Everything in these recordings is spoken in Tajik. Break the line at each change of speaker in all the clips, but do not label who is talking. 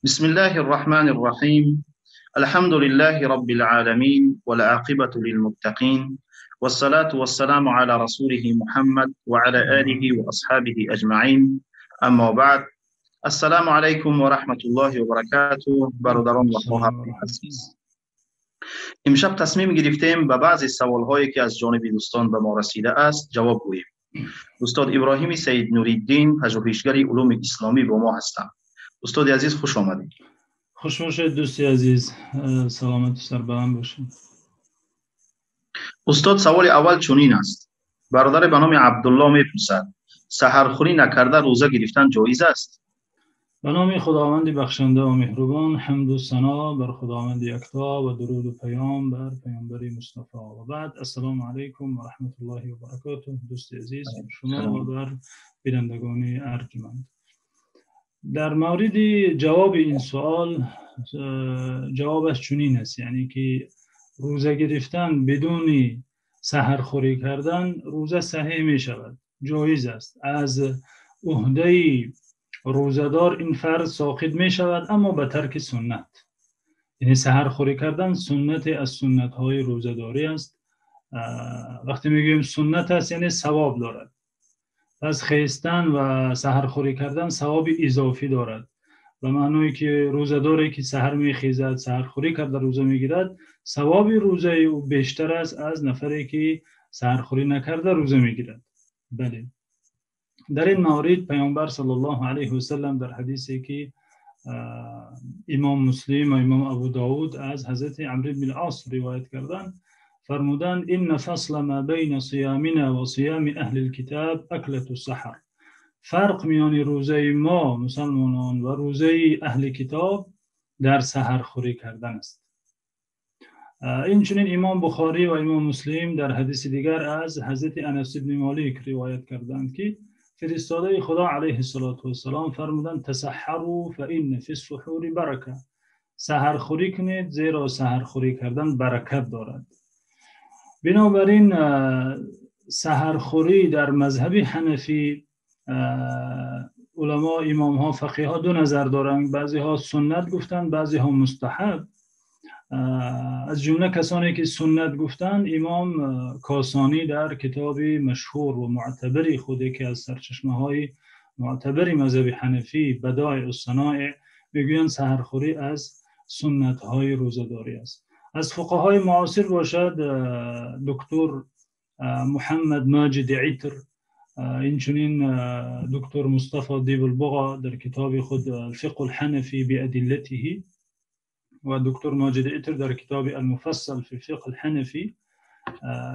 بسم الله الرحمن الرحيم. الحمد لله رب العالمين والعاقبة للمتقين والصلاة والسلام على رسوله محمد وعلى آله وأصحابه أجمعين. أما بعد، السلام علیکم و رحمت الله و برکاته. برادران و خواهران عزیز، امشب تصمیم گرفتیم به بعضی سوالهایی که از جانب دوستان به ما رسیده است جواب گوییم. استاد ابراهیم سید نورالدین، پژوهشگر علوم اسلامی، با ما هستند. استاد عزیز، خوش آمدید.
خوش باشید دوستی عزیز، سلامت و سربلند باشید.
استاد، سوال اول چنین است: برادر به نام عبدالله میپرسد سحرخوری نکرده روزه گرفتن جایز است؟
به نام خداوند بخشنده و مهربان. حمد و ثنا بر خداوند یکتا و درود و پیام بر پیامبر مصطفی و بعد. السلام علیکم و رحمت الله و برکاته. دوست عزیز، شما و بر بینندگان ارجمند، در مورد جواب این سوال، جوابش چنین است، یعنی که روزه گرفتن بدون سحرخوری کردن روزه صحیح می شود، جایز است. از عهده روزه‌دار این فرض ساقط می شود، اما به ترک سنت. یعنی سحرخوری کردن سنت از سنت های روزه‌داری است. وقتی میگوییم سنت است، یعنی ثواب دارد. پس خیستن و سحرخوری کردن ثواب اضافی دارد، به معنی که روزه‌داری که سحر میخیزد، سحرخوری کرده روزه میگیرد، ثواب روزه او بیشتر است از نفری که سحرخوری نکرده روزه میگیرد. بله، در این مورد پیامبر صلی الله علیه و سلم در حدیثی که امام مسلم و امام ابو داود از حضرت عمرو بن العاص روایت کردند، فرمودند: ان فصل ما بین صیامنا و صیام اهل الكتاب اکلة السحر. فرق میان روزه ما مسلمانان و روزه اهل کتاب در سحرخوری کردن است. این چنین امام بخاری و امام مسلم در حدیث دیگر از حضرت انس بن مالک روایت کردند که فرستاده خدا علیه الصلاة والسلام فرمودند: تسحروا فإن فی السحور برکه. سحرخوری کنید، زیرا سحرخوری کردن برکت دارد. بنابراین سحرخوری در مذهب حنفی، علما، امام ها، فقیه ها دو نظر دارند. بعضی ها سنت گفتند، بعضی ها مستحب. از جمله کسانی که سنت گفتند، امام کاسانی در کتاب مشهور و معتبر خود که از سرچشمه های معتبر مذهب حنفی، بدائع الصنائع، میگویند سحرخوری از سنت های روزه‌داری است. از فقهای معاصر باشد، دکتر محمد ماجد عطر، اینچنین دکتر مصطفی دیب البغا در کتاب خود الفقه الحنفی بأدلته و دکتر ماجد عطر در کتاب المفصل فی الفقه الحنفی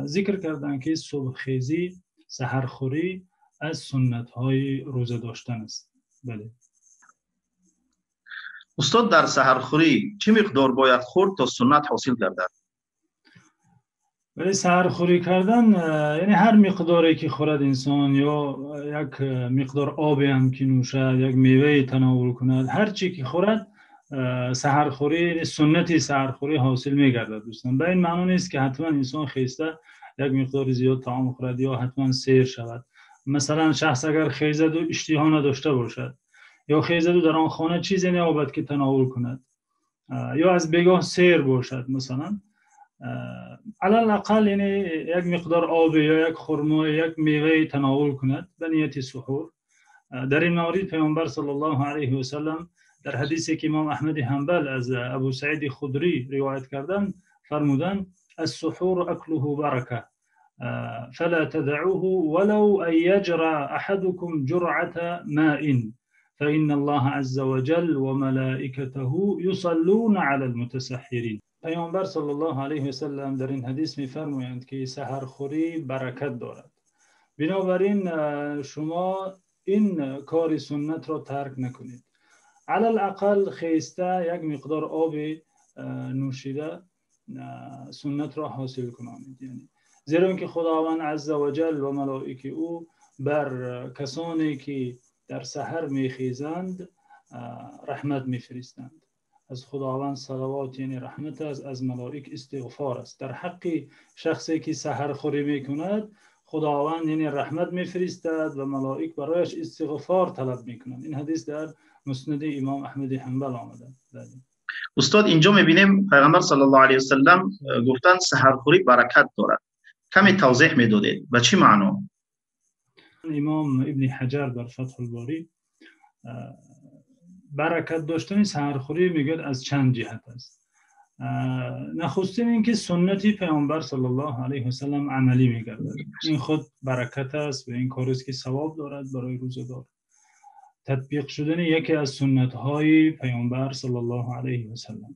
ذکر کردند که صبحخیزی، سحرخوری از سنت های روزه داشتن است. بله.
استاد، در سحرخوری چه مقدار باید خورد تا سنت حاصل گردد؟
ولی سحرخوری کردن یعنی هر مقداری که خورد انسان، یا یک مقدار آب هم که نوشد، یک میوه تناول کند، هر چی که خورد، سحرخوری، یعنی سنت سحرخوری حاصل میگردد. دوستان، به این معنی نیست که حتما انسان خیسته یک مقدار زیاد طعام خورد یا حتما سیر شود. مثلا شخص اگر خیزد و اشتها نداشته باشد، یا خیزد و در آن خانه چیزی نیابد که تناول کند، یا از بیگاه سیر باشد، مثلا علی الاقل یعنی یک مقدار آب یا یک خرما، یک میوه تناول کند به نیت سحور. در این مورد پیامبر صلی الله علیه و سلم در حدیثی که امام احمد حنبل از ابو سعید خدری روایت کردند، فرمودند: السحور اکله برکه فلا تدعوه ولو ان يجرع احدكم جرعة ماء فإن الله عز وجل وملائكته يصلون على المتسحرين. پیامبر صلی الله علیه و سلم در این حدیث می‌فرمایند که سحرخوری برکت دارد، بنابراین شما این کار سنت را ترک نکنید. علی الاقل خیسته یک مقدار آب نوشیده سنت را حاصل کنانید، یعنی زیرا اینکه خداوند عز وجل و ملائکه او بر کسانی که در سحر میخیزند رحمت میفرستند. از خداوند صلوات یعنی رحمت است، از ملائک استغفار است. در حق شخصی که سحر خوری میکند، خداوند یعنی رحمت میفرستد و ملائک برایش استغفار طلب میکنند. این حدیث در Муснади Имом Аҳмад Ҳанбал омада. Бале.
Устод, инҷо мебинем Паёмбар саллаллоҳу алайҳи васаллам гуфтанд саҳархӯрӣ баракат дорад. Каме тавзеҳ медодед ба чӣ маъно?
Имом Ибни Ҳаҷар дар Фатҳул-Борӣ баракат доштани саҳархӯрӣ мегӯяд аз чанд ҷиҳат аст. Нахустин инки суннати Паёмбар саллаллоҳу алайҳи васаллам амалӣ мегардад. Ин худ баракат аст ва ин корест ки савоб дорад барои рӯзадор. Татбиқ шудани яке аз суннатҳои Паёмбар саллаллоҳу алайҳи васаллам.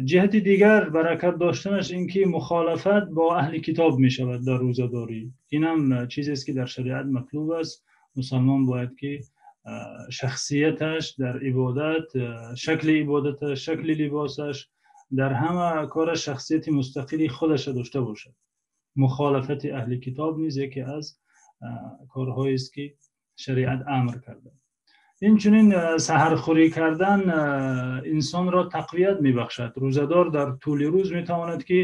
Ҷиҳати дигар баракат доштанаш инки мухолифат бо аҳли китоб мешавад дар рӯзадорӣ. Инам чизест ки дар шариат матлуб аст. Мусулмон бояд ки шахсияташ дар ибодат, шакли ибодаташ, шакли либосаш, дар ҳама кораш шахсияти мустақили худаш дошта бошад. Мухолифати аҳли китоб низ яке аз корҳоест ки шариат амр кардааст. Инчунин саҳархӯрӣ кардан инсонро тақвият мебахшад. Рӯзадор дар тӯли рӯз метавонад ки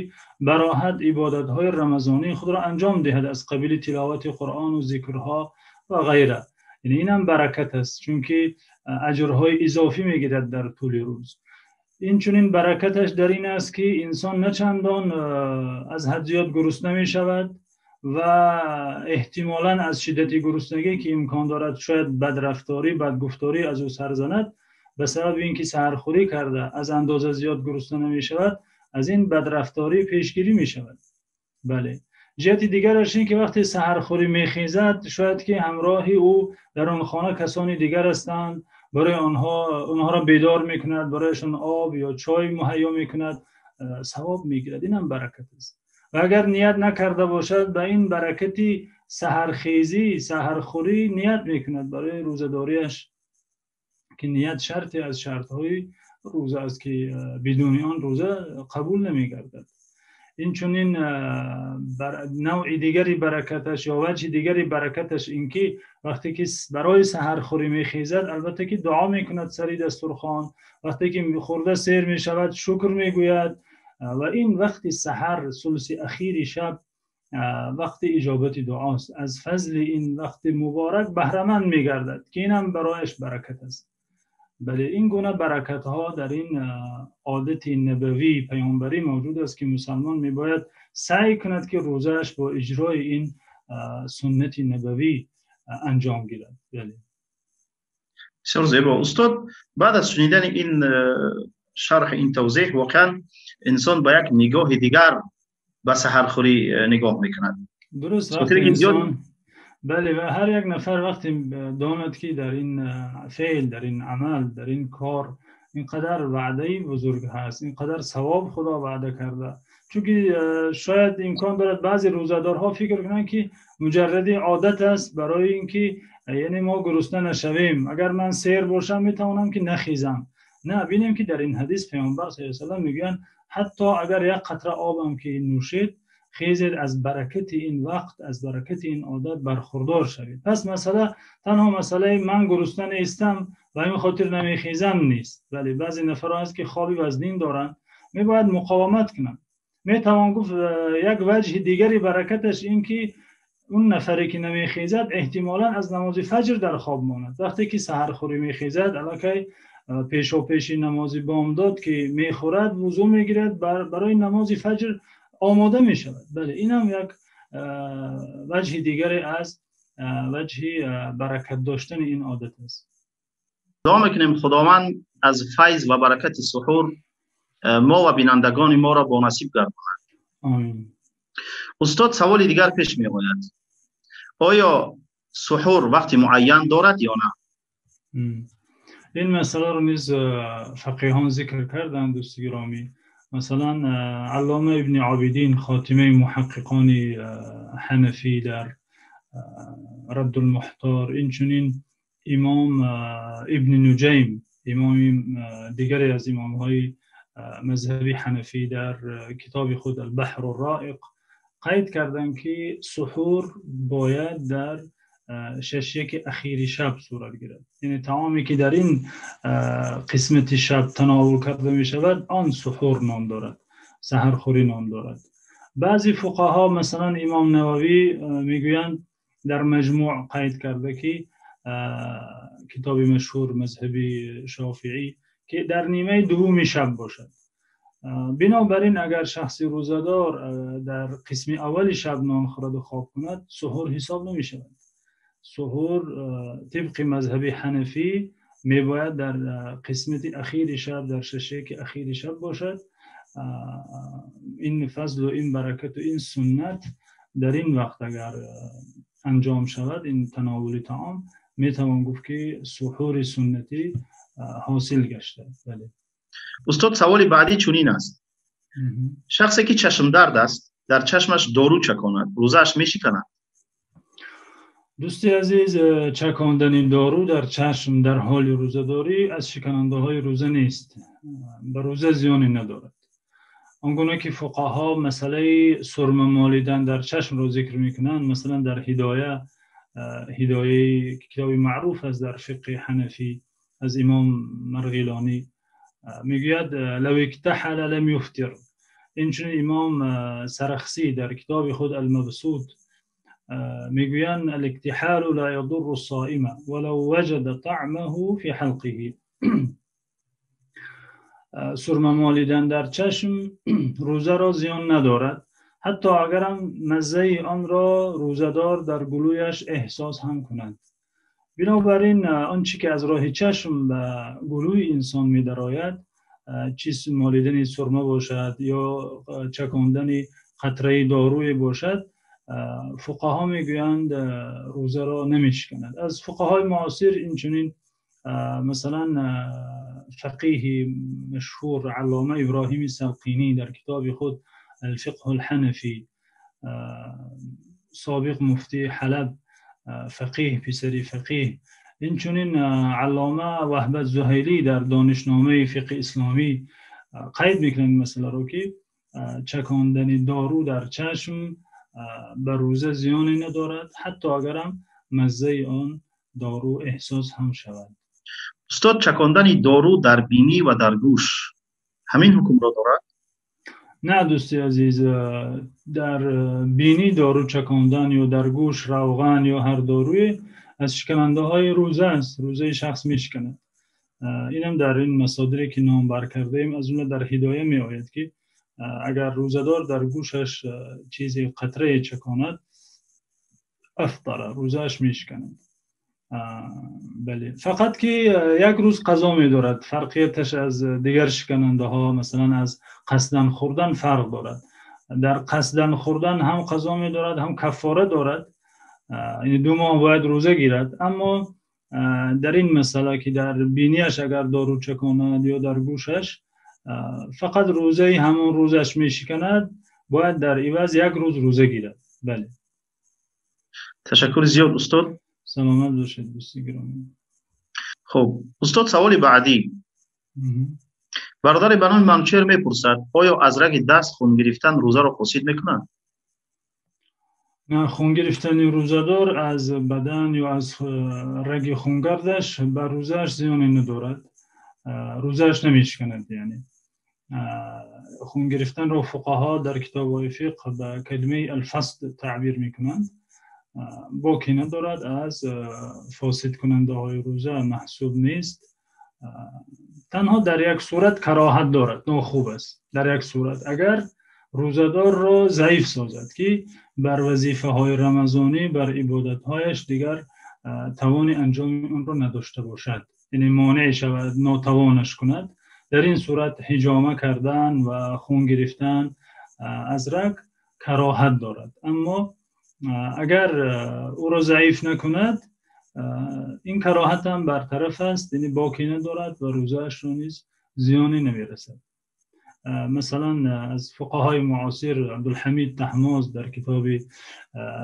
ба роҳат ибодатҳои рамазонии худро анҷом диҳад, аз қабили тиловати Қуръон ва зикрҳо ва ғайра. Яъне инам баракат аст, чунки аҷрҳои изофӣ мегирад дар тӯли рӯз. Инчунин баракаташ дар ин аст ки инсон на чандон аз ҳад зиёд гурусна мешавад ва эҳтимолан аз шиддати гуруснагӣ ки имкон дорад шояд бадрафторӣ, бадгуфторӣ аз ӯ сар занад, ба сабаби инки саҳархӯрӣ карда аз андоза зиёд гурусна намешавад, аз ин бадрафторӣ пешгирӣ мешавад. Бале. Ҷиҳати дигараш ин ки вақте саҳархӯрӣ мехезад, шояд ки ҳамроҳи ӯ дар он хона касони дигар ҳастанд, барои онҳоро бедор мекунад, барояшон об ё чой муҳайё мекунад, савоб мегирад. Ин ҳам баракат аст. Ва агар ният накарда бошад, ба ин баракати саҳархезӣ, саҳархӯрӣ ният мекунад барои рӯзадориаш, ки ният шарте аз шартҳои рӯза аст ки бидуни он рӯза қабул намегардад. Инчунин навъи дигари баракаташ ё ваҷҳи дигари баракаташ ин ки вақте ки барои саҳархӯрӣ мехезад, албатта ки дуо мекунад сари дастурхон, вақте ки хӯрда сер мешавад шукр мегӯяд. Ва ин вақти саҳар, сулси ахири шаб, вақти иҷобати дуост. Аз фазли ин вақти муборак баҳраманд мегардад, ки инам барояш баракат аст. Бале, ин гуна баракатҳо дар ин одати набавии паёмбарӣ мавҷуд аст ки мусулмон мебояд саъй кунад ки рӯзааш бо иҷрои ин суннати набавӣ анҷом гирад. Бале.
Бисёр зебо. Устод, баъд аз шунидани ин шарҳ, ин тавзеҳ, воқеан инсон ба як нигоҳи дигар ба саҳархӯрӣ нигоҳ мекунад.
Дуруст, вақте инсон бале, ва ҳар як нафар вақте донад ки дар ин феъл, дар ин амал, дар ин кор инқадар ваъдаи бузург ҳаст, инқадар савоб Худо ваъда карда. Чунки шояд имкон дорад баъзе рӯзадорҳо фикр кунанд ки муҷарради одат аст барои инки яъне мо гурусна нашавем, агар ман сер бошам метавонам ки нахезам. На, бинем ки дар ин ҳадис Паёмбар саллаллоҳу алайҳи васаллам мегӯянд ҳатто агар як қатра об ҳам ки нӯшед, хезед аз баракати ин вақт, аз баракати ин одат бархурдор шавед. Пас масъала танҳо масъалаи ман гурусна нестам ва ин хотир намехезам нест. Бале, баъзе нафарҳо ҳаст ки хоби вазнин доранд, мебояд муқовимат кунанд. Метавон гуфт як ваҷҳи дигари баракаташ ин ки он нафаре ки намехезад эҳтимолан аз намози фаҷр дар хоб монад. Вақте ки саҳархӯрӣ мехезад, аллакай пешопеши намози бомдод ки мехӯрад, вузӯ мегирад, барои намози фаҷр омода мешавад. Бале, ин ҳам як ваҷҳи дигаре аз ваҷҳи баракат доштани ин одат аст.
Дуо мекунем Худованд аз файз ва баракати суҳур мо ва бинандагони моро бо насиб гардонад.
Омин.
Устод, саволи дигар пеш меояд. Оё суҳур вақти муайян дорад ё на?
Ин масъаларо низ фақиҳон зикр карданд, дӯсти гиромӣ. Масалан, Аллома Ибни Обидин, хотимаи муҳаққиқони ҳанафӣ дар Раддул-Муҳтор, инчунин имом Ибни Нуҷайм, имоми дигаре аз имомҳои мазҳаби ҳанафӣ дар китоби худ Ал-Баҳр ар-Роиқ қайд карданд ки суҳур бояд дар шашяки ахири шаб сурат гирад. Яъне таоме ки дар ин қисмати шаб тановул карда мешавад, он суҳур ном дорад, саҳархӯрӣ ном дорад. Баъзе фуқаҳо, масалан имом Нававӣ мегӯянд дар Маҷмӯъ қайд карда ки китоби машҳур мазҳаби шофеӣ ки дар нимаи дуввуми шаб бошад. Бинобар ин агар шахси рӯзадор дар қисми аввали шаб нон хӯрад ва хоб кунад, суҳур ҳисоб намешавад. Суҳур тибқи мазҳаби ҳанафӣ мебояд дар қисмати ахири шаб, дар шашяки ахири шаб бошад. Ин фазлу ин баракату ин суннат дар ин вақт агар анҷом шавад, ин тановули таом, метавон гуфт ки суҳури суннатӣ ҳосил гашта. Бале.
Устод, саволи баъдӣ чунин аст: шахсе ки чашмдард аст, дар чашмаш дору чаконад, рӯзааш мешиканад?
Дӯсти азиз, чакондани дору дар чашм дар ҳоли рӯзадорӣ аз шиканандаҳои рӯза нест, ба рӯза зиёне надорад. Он гуна ки фуқаҳо масъалаи сурма молидан дар чашмро зикр мекунанд, масалан дар ҳидоя, ҳидояи китоби маъруф аст дар фиқҳи ҳанафӣ аз имом Марғилонӣ, мегӯяд: лав иктаҳала лам юфтир. Инчунин имом Сарахсӣ дар китоби худ Алмабсут мегӯянд: аликтиҳалу ла ядурру ссоима валав ваҷада таъмаҳу фи ҳалқиҳи. Сурма молидан дар чашм рӯзаро зиён надорад, ҳатто агарам маззаи онро рӯзадор дар гулӯяш эҳсос ҳам кунад. Бинобар ин он чӣ ки аз роҳи чашм ба гулӯи инсон медарояд, чиз молидани сурма бошад ё чакондани қатраи доруе бошад, фуқаҳо мегӯянд рӯзаро намешиканад. Аз фуқаҳои муосир инчунин масалан фақиҳи машҳур Аллома Иброҳими Салқинӣ дар китоби худ Алфиқҳу алҳанафӣ, собиқ муфтии Ҳалаб, фақиҳ, писари фақиҳ, инчунин Аллома Ваҳбат Зуҳайлӣ дар донишномаи фиқҳи исломӣ қайд мекунанд масъаларо, ки чакондани дору дар чашм ба рӯза зиёне надорад, ҳатто агарам маззаи он дору эҳсос ҳам шавад.
Устод, чакондани дору дар бинӣ ва дар гӯш ҳамин ҳукмро дорад?
На, дӯсти азиз, дар бинӣ дору чакондан ё дар гӯш равған ё ҳар доруе аз шиканандаҳои рӯза аст, рӯзаи шахс мешиканад. Инам дар ин масодире ки номбар кардаем, аз ҷумла дар ҳидоя меояд, ки агар рӯзадор дар гӯшаш чизе қатрае чаконад, афтара, рӯзааш мешиканад. Бале, фақат ки як рӯз қазо медорад, фарқияташ аз дигар шиканандаҳо, масалан аз қасдан хӯрдан фарқ дорад. Дар қасдан хӯрдан ҳам қазо медорад, ҳам каффора дорад, яъне 2 моҳ бояд рӯза гирад. Аммо дар ин масъала ки дар бинияш агар дору чаконад ё дар гӯшаш, фақат рӯзаи ҳамон рӯзаш мешиканад, бояд дар иваз як рӯз рӯза гирад. Бале.
Ташаккури зиёд, устод.
Саломат бошед, дӯсти гиромӣ.
Хуб, устод, саволи баъдӣ. Бародари ба номи Манучер мепурсад: оё аз раги даст хун гирифтан рӯзаро фосид мекунад?
На, хун гирифтани рӯзадор аз бадан ё аз раги хунгардаш ба рӯзааш зиёне надорад, рӯзааш намешиканад. Яъне хун гирифтанро фуқаҳо дар китобҳои фиқҳ ба калимаи алфасд таъбир мекунанд, боке надорад, аз фосидкунандаҳои рӯза маҳсуб нест. Танҳо дар як сурат кароҳат дорад, нохуб аст дар як сурат, агар рӯзадорро заиф созад, ки бар вазифаҳои рамазонӣ, бар ибодатҳояш дигар тавони анҷоми онро надошта бошад, яъне монеъ шавад, нотавонаш кунад. Дар ин сурат ҳиҷома кардан ва хун гирифтан аз раг кароҳат дорад. Аммо агар ӯро заиф накунад, ин кароҳат ҳам бартараф аст, яъне боке надорад ва рӯзаашро низ зиёне намерасад. Масалан аз фуқаҳои муосир Абдулҳамид Таҳмоз дар китоби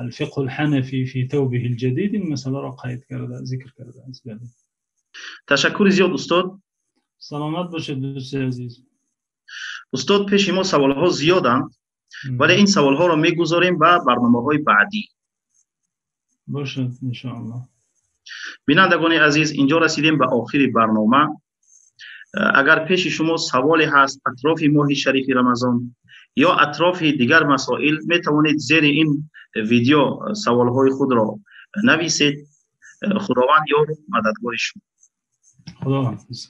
Алфиқҳу алҳанафӣ фи тавбиҳи алҷадид ин масъаларо қайд карда, зикр кардааст. Бале.
Ташаккури зиёд, устод.
Саломат бошед, дӯсти азиз.
Устод, пеши мо саволҳо зиёданд, вале ин саволҳоро мегузорем ба барномаҳои баъдӣ.
Бошад, иншоаллоҳ.
Бинандагони азиз, инҷо расидем ба охири барнома. Агар пеши шумо саволе ҳаст атрофи моҳи шарифи Рамазон ё атрофи дигар масоил, метавонед зери ин видео саволҳои худро нависед. Худованд ёру мададгори шумо.
Худо ҳофиз.